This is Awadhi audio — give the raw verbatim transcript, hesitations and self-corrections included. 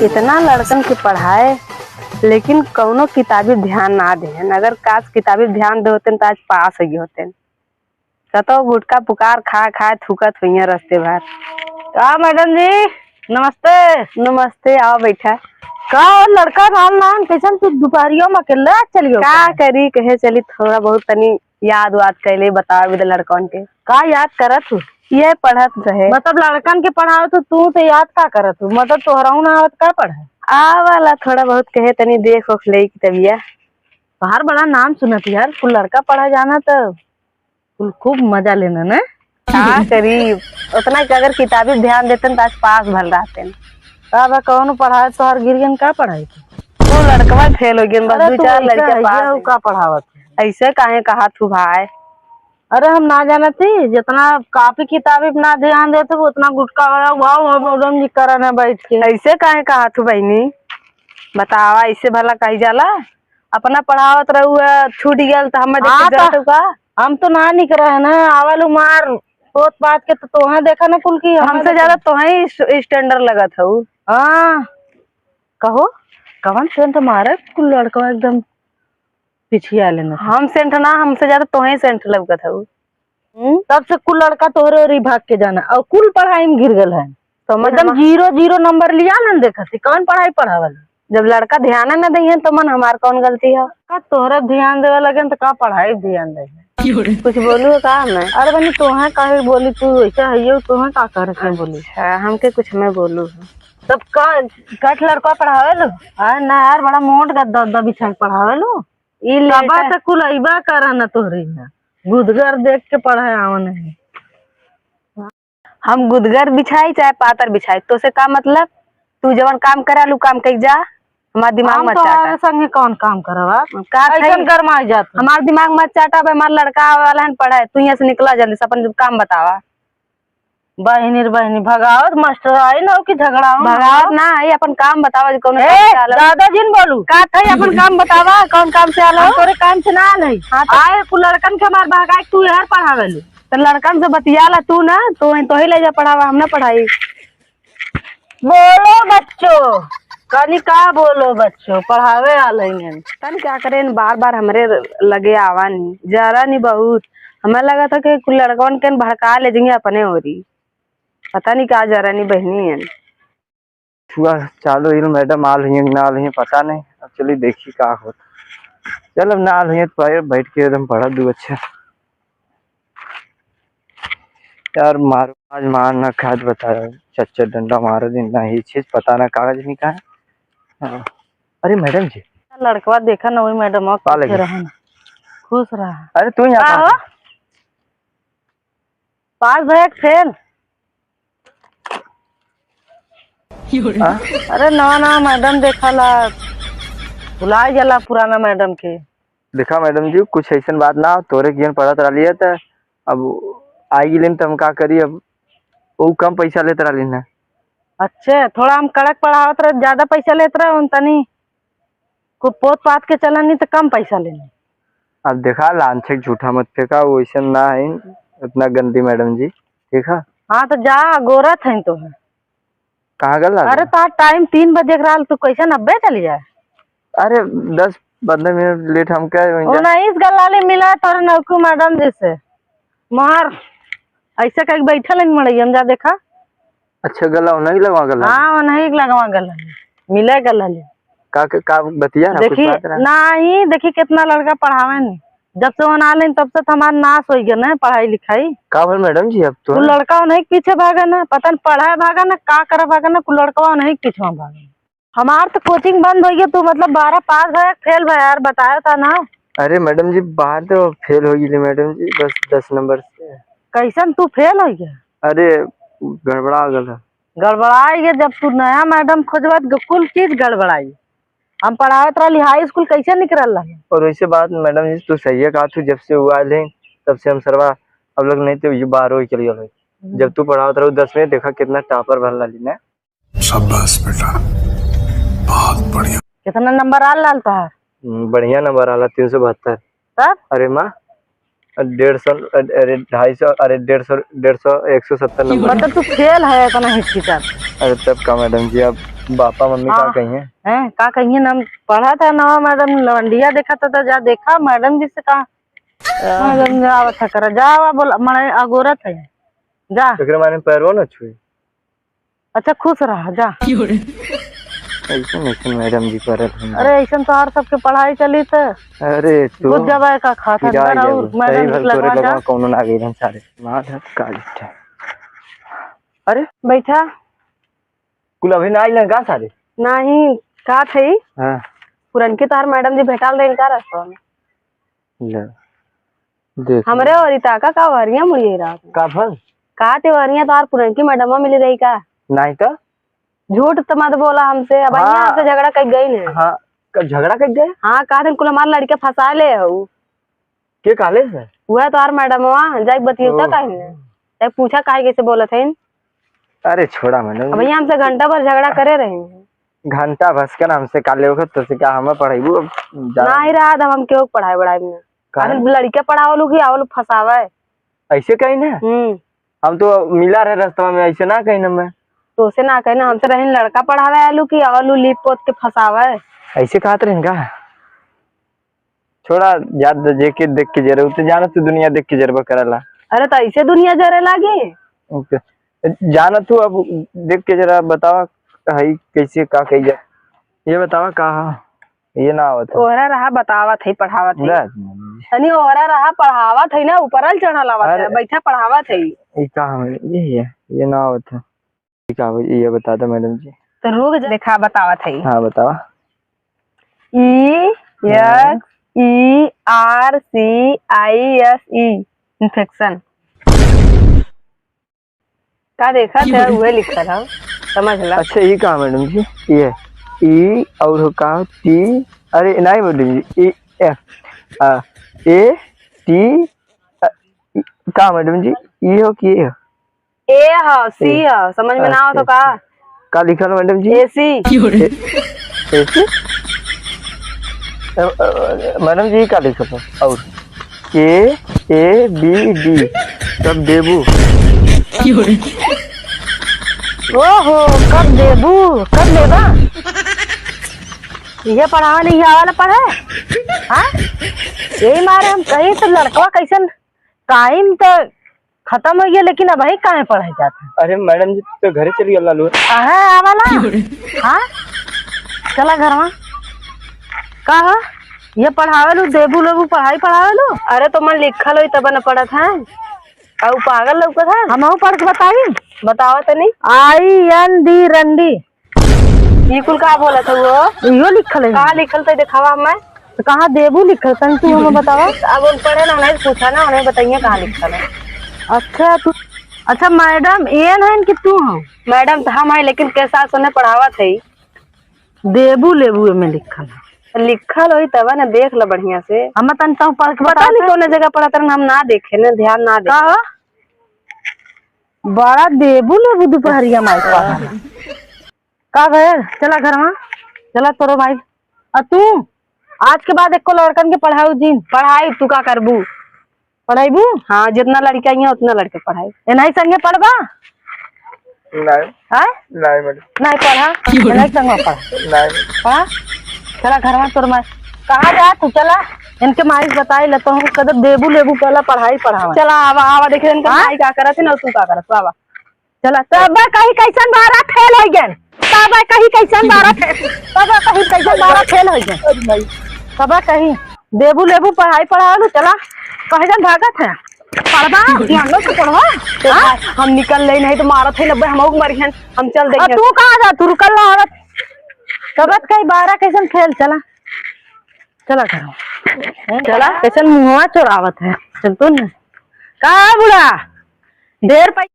इतना लड़कन के पढ़ाए, लेकिन कौनो किताबी ध्यान ना देहन। अगर काश किताबी ध्यान दे होतेन, तो आज पास हो गए होतेन। कतौ गुटखा पुकार खा खा थूकत हुइया रस्ते भर। का मैडम जी, नमस्ते। नमस्ते, आओ बैठा। का हो लड़का नाल नान, कैसन तू दुपहरियो में अकेले चलियो का का? करी, कहे चली, थोड़ा बहुत तनी याद वाद कैले, बतावे बदे लड़कन के। का याद करत हो? ये पढ़त रहे। मतलब लड़कन के पढ़ावत हो तू, तो याद का करत हो? मतलब तोहराऊ ना आवत का पढ़े? आवाला थोड़ा बहुत कहे तनी देख ओख ले किताबिया। तोहार बड़ा नाम सुनत यार, कुल लड़का पढ़ा जाना तो कुल खूब मजा लेना ना। का करी, उतना कि अगर किताबी ध्यान देतेन तो आज पास भल रहतेन। का बा, कौन पढ़ाए, तोहर गिर गन का पढ़ाई के? वो लड़कवा फेल हो गए, बस अरे दो तू चार ऐसे लड़के है, पास ये हैं। का पढ़ावत है? ऐसे काहे कहा तू भाई? अरे हम ना जानत ही, जितना कापी किताबी पे ना ध्यान देत हो, उतना गुटखा वाला वाह, वाह, मैडम जी करन है बैठ के। ऐसे काहे कहा तू बहनी? बतावा, ऐसे भला कही जाला? अपना पढ़ावत रहू है, छूट गया तो हमें देख हाँ, के तो जरत हो का? हम तो ना निकरा है ना, आवल मार पोत पात के तो तोहे देखा ना कुल की, हमें हमसे देखा ज्यादा ना। तोहे ही स-, standard लगत हऊ। हाँ, कहो, कवन सेंट मारे कुल लड़का एकदम पिछिया लेना। हम सेंट ना, हमसे ज्यादा तोहे सेंट लौकत हऊ। हम्म? तब से कुल लड़का तोहरे ओरी भाग के जाना, और कुल पढ़ाई में गिर गल है। तो मन एकदम हम जीरो, जीरो नंबर लिया ना, देखत ही कौन पढ़ाई पढ़ावल। जब लड़का ध्यान न दइहन, तो मन हमार कौन गलती है? का तोहरे ध्यान देवे लगे, तो का पढ़ाई ध्यान दे? कुछ बोलू का मैं? अरे बनी, तोहे काहे बोली, तू ऐसा है, ये तोहे का करे के बोली? अच्छा, हमके कुछ मैं बोलू है। तब का, कट लड़का पढ़ावे लो? आ, ना यार, बड़ा मोट गद्दा उद्दा बिछा के पढ़ावे लो। ई तबा लेटा- से कुल अइबा करा न तोहरे यहाँ। गुदगर देख के पढ़े आवन है। हम गुदगर बिछाई चाहे पातर बिछाई, तोसे का मतलब? तू जवन काम करे आलू काम कइके जा, हमार दिमाग हम मत चाटा। तोहरे संगे कौन काम करवा? का ऐसन थई? गरमाई जात है। हमार दिमाग मत चाटा, अब हमार लड़का आवे वाला है पढ़े, तू यहाँ से निकला जल्दी से, अपन काम बतावा। बहिनी रे बहिनी, भगावत मास्टर आई ना हो कि झगड़ा हो ना भगावत हो? ना आई, अपन काम बतावा, जे कौनो ए, काम चालल। ज्यादा जिन बोलू। का थई, अपन काम बतावा, कौन काम से आलो? हम तोरे काम से ना आले। हाँ, तो आए कुल लड़कन के हमार भगाए, तू यार पढ़ावे लू। तो लड़कन से बतियाला तू ना, तू वहीं तोही ले जा पढ़ावा, हम ना पढ़ाई। बोलो बच्चों, कनी का बोलो बच्चों, पढ़ावे आले हैं। तनी का करें, बार बार हमरे लगे आवा नी, जरा नी बहुत। हमें लगा था कि कुल लड़कन के भड़का ले जाएंगे अपने ओरी। पता नहीं का जरा नी बहनी है। छुआ चालू हिल, मैडम आल हुई कि ना आल हुई, पता नहीं। अब चलिए देखी का होत। चल अब ना आल हुई तो भाई बैठ के एकदम पढ़ा दू। अच्छा यार, मारो आज मार ना खाद बताया, चच्चा डंडा मारो दिन ना ही चीज पता ना कागज नहीं कहा। हाँ। अरे मैडम जी। लड़कवा देखा ना वही मैडम और का लगे? खुश रहा ना। खुश रहा। अरे तू यहाँ का का हो? पास भैया फेल। हाँ? अरे नवा नवा मैडम देखा ला, भुला जाला पुराना मैडम के। देखा मैडम जी, कुछ ऐसन बात ना, तोरे कियन पढ़त रहली है त अब आई गेलिन त हम का करी, अब वो कम पैसा लेत रहली ना। अच्छे, थोड़ा हम कड़क पढ़ावत रहे, ज्यादा पैसा लेत रहे उन तनी। को पोत पात के चलन नहीं तो कम पैसा लेने। अब देखा लांछे झूठा मत फेंका, वो ऐसन ना है, इतना गंदी मैडम जी, ठीक है? हाँ तो जा, गोरत है तो है। कहाँ गल अरे रहल? तो टाइम तीन बजे के रहल, तू कैसे नब्बे चली जाए? अरे दस पन्द्रह मिनट लेट हम क्या हो जाए? उन्नीस गलाली मिला तोरे नौकू मैडम जी से। मार, ऐसे कहीं बैठल है मड़ैया में, जा देखा। अच्छा, गला उन्हीं लगवा गला? हाँ, उन्हीं लगवा गला, मिले गला ले। का, का, का बतिया ना, कुछ देखी, बात रहा? नहीं, देखी कितना लड़का पढ़ावे नहीं। जब से वो ना लेन तब से तो हमार नाश हो गया ना पढ़ाई लिखाई। का भल मैडम जी, अब तो तू लड़का उन्हीं के पीछे भागे ना, पता नहीं पढ़ाए भागे ना, का करे भागे ना, कुल लड़का उन्हीं के पीछे भागे। हमार तो कोचिंग बंद हो गया, तू मतलब बारह पास भया, फेल भया यार, बताया था ना। अरे मैडम जी, बाहर तो फेल हो गई मैडम जी, बस दस नंबर से। कैसन तू फेल हो गया? अरे गड़बड़ा गल है। गड़बड़ाई गया, जब तू नया मैडम खोजबा तो कुल चीज गड़बड़ाई। हम पढ़ावत रहली हाई स्कूल, कैसे निकल रहा? और वैसे बात मैडम जी, तू सही है कहा, तू जब से हुआ है तब से हम सरवा अब लोग नहीं तो ये बारह ही चल गया। हम्म। जब तू पढ़ावत रहो दस में, देखा कितना टॉपर भर लाली ना। शाबाश बेटा, बहुत बढ़िया। कितना नंबर आल लाल तोहार? हम्म, बढ़िया नंबर आला, तीन सौ बहत्तर। तब? अरे माँ, डेढ़ सौ, अरे, ढाई सौ, अरे, डेढ़ सौ, डेढ़ सौ, एक सौ सत्तर नंबर। मतलब, तू फेल है इतना हिस्ट्री का? अरे, तब का मैडम जी, अब पापा मम्मी का हाँ। कहिए? हैं, का कहिए ना, हम पढ़ा था ना मैडम, लवंडिया देखा था, तो जा देखा मैडम जी से कहा। मैडम जी आवत है, करा, जा, आवा, बोला, मने अगोरत है, जा। एकरे मारे पैरवा न छुए। अच्छा, खुश रहा, जा। क्यों रे? ऐसन, ऐसन मैडम जी करत हैं। अरे, ऐसन तो हर सबके पढ़ाई चली त अरे, तू बुझ जाबा का खात है, पिराई अंदर जाबू। और मैडम सही जी भल तोरे लगवा जा। लगवा कौनो ना गइलन सारे। मार है, का लिखे। अरे, बैठा। कुल अभी ना आइलन का सारे? नहीं, का थे? हाँ। पुरनकी तोहार मैडम जी भेटाल रही का रास्ता में? ले, देख हमरे ले। ओरी ताका का वहरिया मुड़िए रात में। का भल? का ते वहरिया तोहार पुरनकी मैडमवा मिली रही का? नहीं तो। झूठ तो मत बोला हमसे, अब हाँ। हमसे झगड़ा कर गई ने। हाँ, क-, झगड़ा कर गए? हाँ, का दिन कुल हमार लड़के फंसा ले हऊ। के काले से? वह तोहार मैडमवा, जाके बतियौता ओह। काहे ने? जाके पूछा काहे कैसे बोलत हईन? अरे छोड़ा मैडम। अब भैया हमसे घंटा भर झगड़ा करे रहे हैं। घंटा भर के हमसे काले वक्त तो से क्या हमें पढ़ाइबू? अब जा- नाही रहा, अब हम केहू के पढ़ाई बढ़ाई में। काहे? अरे लड़के पढ़ावलू कि आवलू फंसावे। ऐसे कहीं ना? हम्म। हम तो मिला रहे रास्ता में, ऐसे ना कहीं ना मैं। तो से ना कहीं ना, हमसे रहिन लड़का पढ़ावे आलू कि आवलू लीप पोत के फंसावे। ऐसे कहत रहिन का? छोड़ा, जात द, जेके देख के जरे, उ तो जानत तू दुनिया देख के जरबा करला। अरे, तो ऐसे दुनिया जरे लागी? ओके। जानत तू अब देख के जरा बतावा, हई कैसे का कही जा? ये बतावा का ह? ये ना आवत है। ओहरा रहा बतावत है, पढ़ावत है। बस। तनी ओहरा रहा पढ़ावत है ना, ऊपरल चढ़ल आवत है, अरे। बैठा पढ़ावत है। ये का है? ये है, ये ना आवत है। ठीक है, ये बता दो मैडम जी। तो रुक जा, देखा बतावत है। हाँ, बतावा। ई हाँ। X E R C I S E, infection. का देखा थे, उहे लिखल है, समझ ला। अच्छा, ये का मैडम जी? ये ई और का टी, अरे नहीं मैडम जी, ई ए, आ, ए टी, अ, का मैडम जी? ई हो कि ए हो? ए ह, सी ए। ह, समझ में ना हो तो अच्छा, का? अच्छा। का लिखल मैडम जी? एसी। ए-, एसी? अ, अ, मैडम जी, का लिखल है? और के ए बी डी, कब देबू? ओहो, कब देबू? कब लेबा? ये पढ़ावा नहीं, ये वाला पढ़े? हाँ? यही मारे हम कही तो लड़कवा कैसन टाइम तो खत्म हो गया, लेकिन अबही काहे पढ़े जात है? अरे मैडम जी, तो घरे चली गला लो। अहे, आवा ना। हाँ? चला घरवा। का हो? ये पढ़ावे लो, देबू लेबू पढ़ाई पढ़ावे लो? अरे, तो मन लिखल होई तब न पढ़त है। अउ पागल लौकत है। हमहू पढ़ के बताई? बतावा तनी। आई एन डी, रंडी। ई कुल का बोलत हउ हो? इहो लिखल है। का लिखल तो देखावा हमें। तो कहाँ देबू लिखल, तनी तू हमें बतावा। अब उन पढ़े ना, उन्हें पूछा ना, उन्हें बताइए कहाँ लिखल है। अच्छा, तू, अच्छा मैडम, एन है कि तू हो? मैडम तो हम है, लेकिन के साथ उन्हें पढ़ावत है। देबू लेबू एमे लिखल है। लिखल होई तब ना, देख ल बढ़िया से। हम तनी तू पढ़ के पता बता नहीं दे। कौन जगह पढ़त रहन, हम ना देखे, ना ध्यान ना देखे। का हो? बड़ा देबू लेबू दुपहरिया माई पढ़ा। का भयल? चला घरवा, चला तोरो भाई। आ तू आज के बाद एको लड़कन के पढ़ाऊ जिन। पढ़ाई तू का करबू? पढ़ाईबू? हाँ, जितना लड़के आई हैं उतना लड़के पढ़ाई। ए नहीं संगे पढ़बा? नहीं। हाँ? नहीं मैडम। नहीं पढ़ा? क्यों? ए नहीं संगे पढ़ा। नहीं। पढ़ा? चला घरवा तोर माई। कहाँ जा तू? चला। इनके माई से बताई लेता हूँ, कदर देबू लेबू पहला पढ़ाई पढ़ावा। चला आवा, आवा देखे इनके हाँ? माई का करत है ना तू का करत, आवा। चला, तब कही कैसन बारह फेल हो गए, तब कही कैसन बारह फेल, तब कही कैसन बारह फेल हो गए। अरे माई। तब कही देबू लेबू पढ़ाई पढ़ावलू, चला, कहे जन भागत है, पढ़बा, ध्यान से पढ़बा। हाँ? हम निकल ले नहीं तो मारत है, नब्बे हम मरी हैं, हम चल और देंगे। तू कहाँ जा, तू रुकल ना औरत, तब कही बारह कैसन फेल, चला, चला करो, चला, कैसन मुँहवा चोरावत है, चल तू न, का बूढ़ा, ढेर पैसा